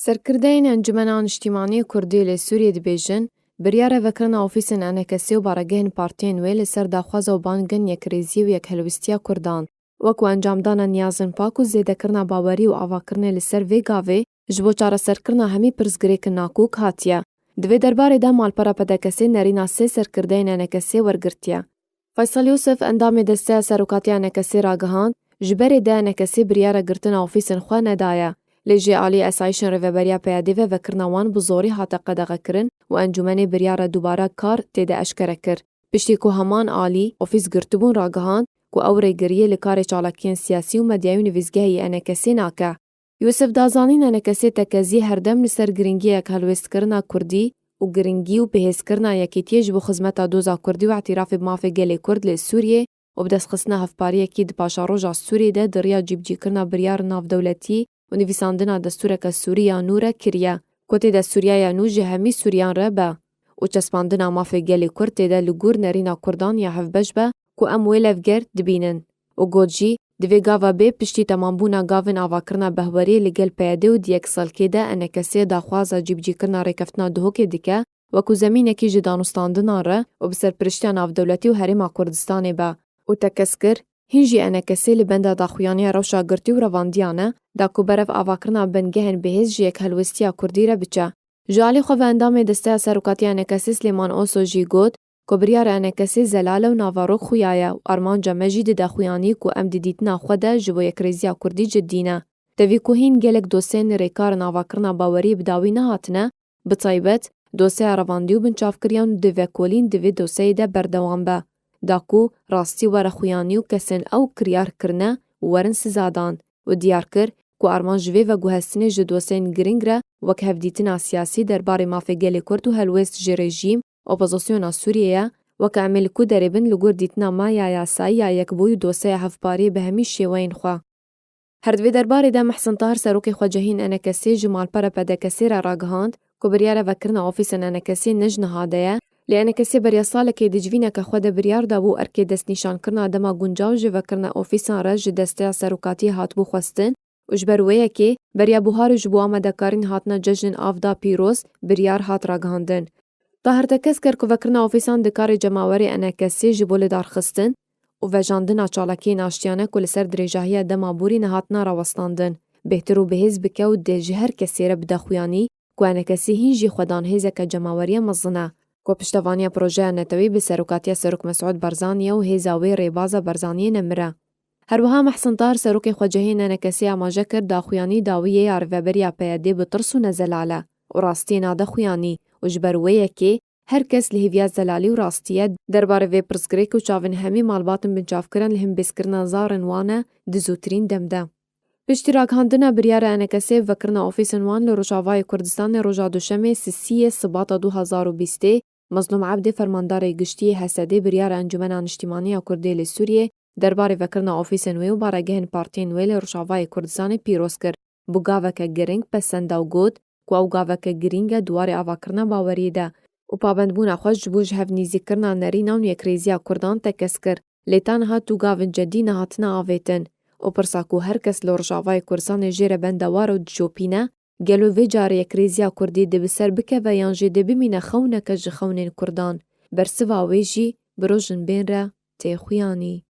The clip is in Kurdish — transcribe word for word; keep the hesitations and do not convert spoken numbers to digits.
Serkirdeyên Encumena Niştîmanî Kurdî li Sûriyê dibêjin, biryara vekirina ofîsên ENKSê û baregehên partiyên wê li ser daxwaza û bangên yekrêziyê û yekhelwîstiya Kurdan, wek ku encamdana niyazên pak û zêdekirina bawerî û avakirinê li ser vê gavê ji bo çareserkirina hemî pirsgirêkin nakok hatiye. Di vê derbarê de malpera PDKSê nerîna sê serkirdeyên ENKSê wergirtiye. Faysal Yûsif, endamê Desteya Serokatiya ENKSê ragihand, ji berê de ENKSê biryara girtina ofîsên xwe nedaye. Lê jê alî esayîşên Rêveberiya PYDê ve vekirina wan bi zorî hate qedexekirin û encûmenê biryara dubare kar tê de eşkere kir. Piştî ku heman alî ofîs girtibûn ragihand ku ew rêgiriyê li karê çalakiyên siyasî û medyayî û nivîsgehê yê ENKSê nake. Yûsif da zanîn ENKSê tekezî her dem li ser giringî yekhelwêstkirina Kurdî û giringî û bihêzkirina yekîtiyê ji bo xizmeta doza Kurdî û îtirafê bi mafê gelê Kurd li Sûriyê û bi destxistina hevpariyekî di paşeroja Sûriyê de di riya cîbicîkirina biryar navdewletî û nivîsandina destûreke Sûrî ya nû re kiriye, ku tê de Sûriyeya nû ji hemî Sûriyan re be û çespandina mafê gelê Kurd tê de li gor nerîna Kurdan ya hevbeş be ku em wê levger dibînin. Û got jî, di vê gava bê piştî temambûna gavên avakirina behweriyê li gel PYDê û di yek salkê de ENKSê daxwaza cîbicîkirina rêkeftina Duhokê dike, wekû zemînekî ji danûstandinan re û bi serpiriştiya navdewletî û Herêma Kurdistanê be. Û tekez kir, hîn jî ENKSê li benda daxuyaniya rewşa girtî û revandiyan e, da ku berev avakirina bingehên bihêz ji yekhelwêstiya Kurdî re biçe. Ji alî xwe ve endamê Desteya Serokatiya ENKSê Silêman Oso jî got ku biryara ENKSê zelal e û naverok xuya ye û armanca me jî dide xuyanî ku em di dîtina xwe de ji bo yekrêziya Kurdî cidî ne. Tevî ku hîn gelek dosyayên rêkar in avakirina baweriyê bi dawî nehatine, bi taybet dosyeya revandî û binçavkiriyan û divekolîn di vê dosyeyê de berdewam be, da ku rastî were xuyanî û kesên ew kiryar kirine werin sizadan û diyar kir ku armanc ji vê veguhestinê ji dosyeyên girîng re wek hevdîtina siyasî derbarê mafê gelê Kurd û helwêst ji rejîm, opozisyona Sûriyê ye, weke em ê li ku derê bin li gor dîtina me ya yasayî ya yekbûyî û dosyeya hevpariyê bi hemî şêweyên xwe. Her di vê derbarê de Mihsin Tahir serokê xwecihîn ENKSê ji malpera PDKSê re ragihand ku biryara vekirina ofîsên ENKSê ne ji niha de ye, lê ENKSê beriya salekê di civîneke xwe de biryar dabû erkê destnîşankirina dema guncaw ji vekirina ofîsan re ji Desteya Serokatiyê hatibû xwestin û ji ber wê yekê beriya buharê ji bo amadekarîn hatina cejnên av da pîroz biryar hat ragihandin. Tahir tekez kir ku vekirina ofîsan di karê cemawerê ENKSê ji bo lidarxistin û vejandina çalakiyên aştiyane ku li ser dirêjahiya dema borî nehatine rawestandin, bêhtir û bihêz bike û dê ji her kesê re bide xuyanî ku ENKSê hîn jî xwedan hêzeke cemaweriya mezin e, ku piştevaniya projeya netewî bi serokatiya Serok Mesûd Barzanî ye û hêza wê rêbaza Barzaniyê nemir e. Her wiha Mehsin Tahir serokê xwecihî ENKSê amaje kir, daxuyanî dawiyê ya rêveberiya PYDê bi tirs û nezelal e û rastiyê nade xuyanî û ji ber wê yekê her kes li hêviya zelalî û rastî ye derbarê vê pirsgirêk û çavên hemî malbatin binçavkirin li hembêzkirina zarên wan e di zûtirîn dem de. Piştî ragihandina biryara ENKSê vekirina ofîsên wan li Rojavayê Kurdistanê roja Duşemê sisiyê Sibata du hazar û bîstê, Mezlûm Ebdê fermandarê giştî yê HSDê biryara Encûmena Niştîmanî ya Kurdê li Sûriyê derbarê vekirina ofîsên wê û baregehên partiyên wê li Rojavayê Kurdistanê pîroz kir, bi gaveke giring pesenda û got ku ew gaveke girîng e di warê avakirina baweriyê de û pabendbûna xwe ji bo ji hev nîzîkkirina nerînan û yekrêziya Kurdan tekez kir, lê ta niha tu gavên cedî nehatine avêtin û pirsa ku her kes li Rojavayê Kurdistanê jê re bendewar û dişopîne, gelo vê carê yekrêziya Kurdî dê bi ser bikeve yan jî dê bimîne xewneke ji xewnên Kurdan? Bersiva wê jî bi rojinbên re tê xuyanî.